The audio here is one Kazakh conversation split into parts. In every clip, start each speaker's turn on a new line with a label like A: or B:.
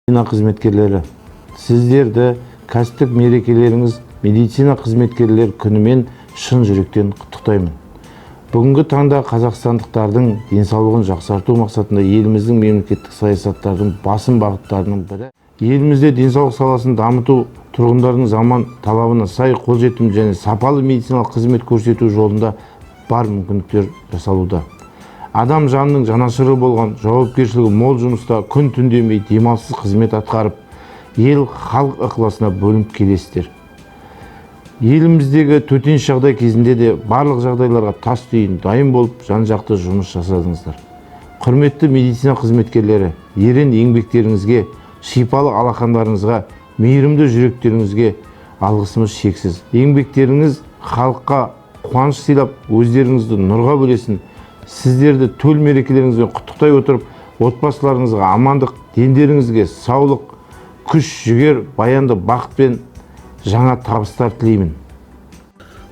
A: Қызметкерлері, сіздерді кәсіптік мерекелеріңіз, Медицина қызметкерлер күнімен шын жүректен құттықтаймын. Бүгінгі таңда қазақстандықтардың денсаулығын жақсарту мақсатында еліміздің мемлекеттік саясаттардың басым бағыттарының бірі елімізде денсаулық саласын дамыту, тұрғындардың заман талабына сай қолжетімді және сапалы медициналық қызмет көрсету жолында бар мүмкіндіктер жасалуда. Адам жанының жанашыры болған, жауапкершілігі мол жұмыста күн түн демей, демалыссыз қызмет атқарып, ел халық ықыласына бөлініп келесіздер. Еліміздегі төтенше жағдай кезінде де барлық жағдайларға тас түйін дайын болып, жан жақты жұмыс жасадыңыздар. Құрметті медицина қызметкерлері, ерен еңбектеріңізге, шипалы алақандарыңызға, мейірімді жүректеріңізге алғысымыз шексіз. Еңбектеріңіз халыққа қуаныш сыйлап, өздеріңізді нұрға бөлесін. Сіздерді төл мерекелеріңізбен құттықтай отырып, отбасыларыңызға амандық, дендеріңізге саулық, күш жігер, баянды бақыт пен жаңа табыстар тілеймін.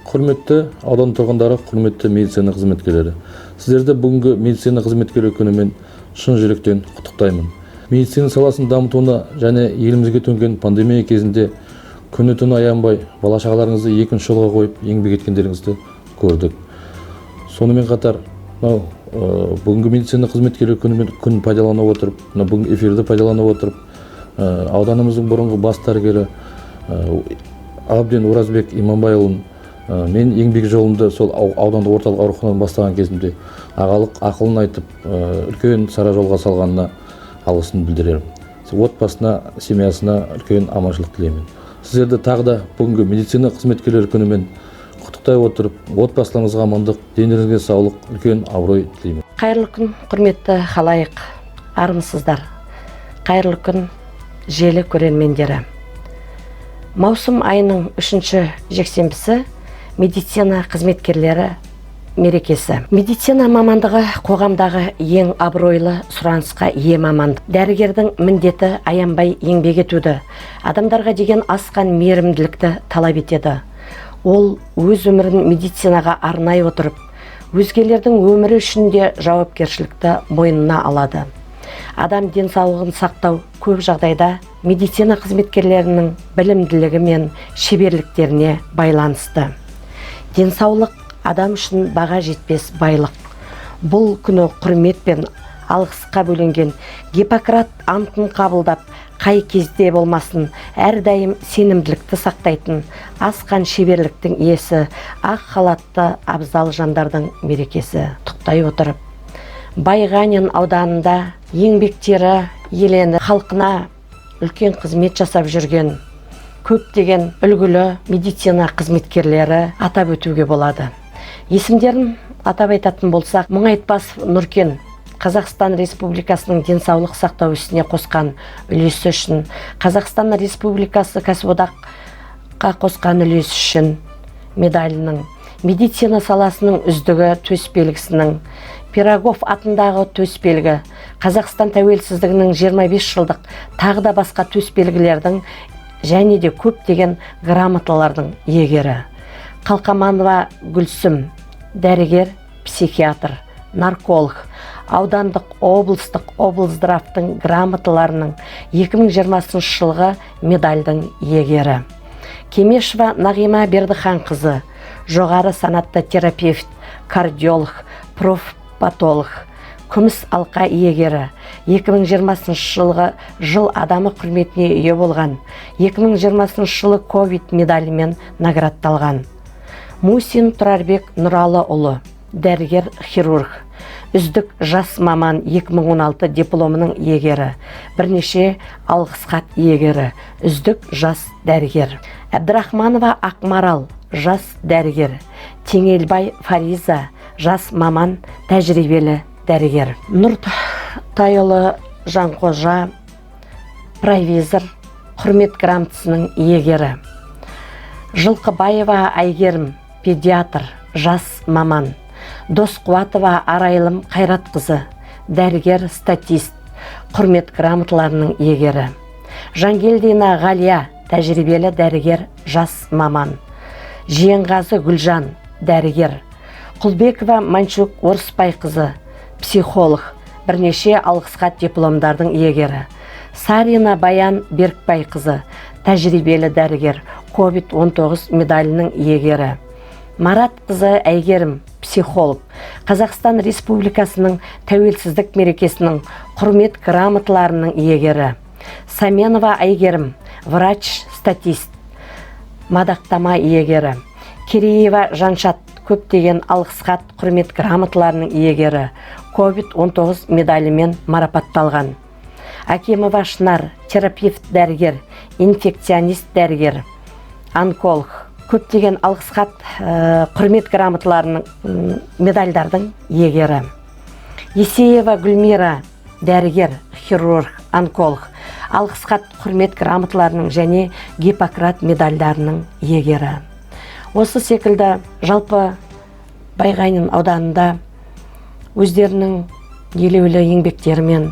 B: Құрметті аудан тұрғындары, құрметті медицина қызметкерлері, сіздерді бүгінгі Медицина қызметкерлері күнімен шын жүректен құттықтаймын. Медицина саласын дамытуына және елімізге төнген пандемия кезінде күні түні аянбай, бала шағаларыңызды екінші жолға қойып еңбек еткендеріңізді көрдік. Сонымен қатар мынау бүгінгі Медицина қызметкерлері күнімен күн пайдалана отырып, мына бүгінгі эфирді пайдалана отырып, ауданымыздың бұрынғы бас дәрігері Абден Оразбек Иманбайұлын, мен еңбек жолымды сол аудандық орталық ауруханадан бастаған кезімде ағалық ақылын айтып, үлкен сара жолға салғанына алғысын білдіремін. Отбасына, семьясына үлкен аманшылық тілеймін. Сіздерді тағы да бүгінгі Медицина қызметкерлері күнімен құттықтай отырып, отбасыларыңызға амандық, дендеріңізге саулық, үлкен абырой тілеймін.
C: Қайырлы күн, құрметті халайық, армысыздар! Қайырлы күн, желі көрермендері! Маусым айының үшінші жексенбісі – медицина қызметкерлері мерекесі. Медицина мамандығы – қоғамдағы ең абыройлы, сұранысқа ие мамандық. Дәрігердің міндеті аянбай еңбек етуді, адамдарға деген асқан мейірімділікті талап етеді. Ол өз өмірін медицинаға арнай отырып, өзгелердің өмірі үшін де жауапкершілікті мойнына алады. Адам денсаулығын сақтау көп жағдайда медицина қызметкерлерінің білімділігі мен шеберліктеріне байланысты. Денсаулық – адам үшін баға жетпес байлық. Бұл күні құрмет пен алғысқа бөленген, Гиппократ антын қабылдап, қай кезде болмасын әрдайым сенімділікті сақтайтын асқан шеберліктің иесі, ақ халатты абзал жандардың мерекесі. Құттықтай отырып, Байғанин ауданында еңбектері елені, халқына үлкен қызмет жасап жүрген көптеген үлгілі медицина қызметкерлері атап өтуге болады. Есімдерін атап айтатын болсақ, Мұңайтпасов Нұркен, Қазақстан Республикасының денсаулық сақтау ісіне қосқан үлесі үшін, Қазақстан Республикасы кәсіподаққа қосқан үлесі үшін медалінің, медицина саласының үздігі төсбелгісінің, Пирогов атындағы төсбелгі, Қазақстан тәуелсіздігінің 25 жылдық, тағы да басқа төсбелгілердің және де көптеген грамоталардың иегері. Қалқаманова Гүлсім, дәрігер психиатр, нарколог, аудандық, облыстық облздравтың грамоталарының, 2020 жылғы медальдің иегері. Кемешева Нағима Бердіханқызы, жоғары санатты терапевт, кардиолог, профпатолог, күміс алқа иегері, 2020 жылғы жыл адамы құрметіне ие болған, 2020 жылы ковид медалімен наградталған. Мусин Тұрарбек Нұралыұлы, дәрігер хирург, үздік жас маман 2016 дипломының иегері, бірнеше алғыс хат иегері, үздік жас дәрігер. Әбдірахманова Ақмарал, жас дәрігер. Теңелбай Фариза, жас маман, тәжірибелі дәрігер. Нұртайұлы Жанқожа, провизор, құрмет грамотасының иегері. Жылқыбаева Әйгерім, педиатр, жас маман. Досқуатова Арайлым Қайратқызы, дәрігер статист, құрмет грамоталарының иегері. Жангелдина Ғалия, тәжірибелі дәрігер, жас маман. Жиенғазы Гүлжан, дәрігер. Құлбекова Манчук Орысбайқызы, психолог, бірнеше алғыс хат, дипломдардың иегері. Сарина Баян Беркбайқызы, тәжірибелі дәрігер, COVID-19 медалінің иегері. Марат қызы Әйгерім, психолог, Қазақстан Республикасының тәуелсіздік мерекесінің құрмет грамоталарының иегері. Саменова Әйгерім, врач, статист, мадақтама иегері. Киреева Жаншат, көптеген алғыс хат, құрмет грамоталарының иегері, COVID-19 медалімен марапатталған. Акимова Шынар, терапевт дәрігер, инфекционист дәрігер, онколог, көптеген алғыс хат, құрмет грамоталарының, медальдардың иегері. Есеева Гүлмира, дәрігер, хирург, онколог, алғыс хат, құрмет грамоталарының және Гиппократ медальдарының иегері. Осы секілді жалпы Байғанин ауданында өздерінің елеулі еңбектерімен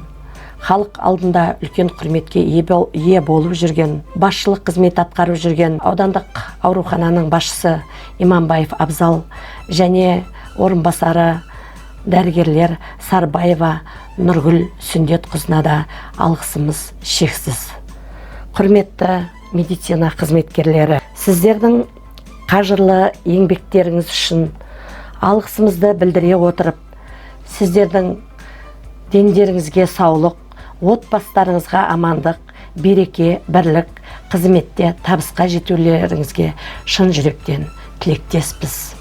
C: халық алдында үлкен құрметке ие болып жүрген, басшылық қызмет атқарып жүрген аудандық аурухананың басшысы Иманбаев Абзал және орынбасары дәрігерлер Сарбаева Нұргүл Сүндетқызына да алғысымыз шексіз. Құрметті медицина қызметкерлері, сіздердің қажырлы еңбектеріңіз үшін алғысымызды білдіре отырып, сіздердің дендеріңізге саулық, отбасыларыңызға амандық, береке, бірлік, қызметте табысқа жетулеріңізге шын жүректен тілектеспіз.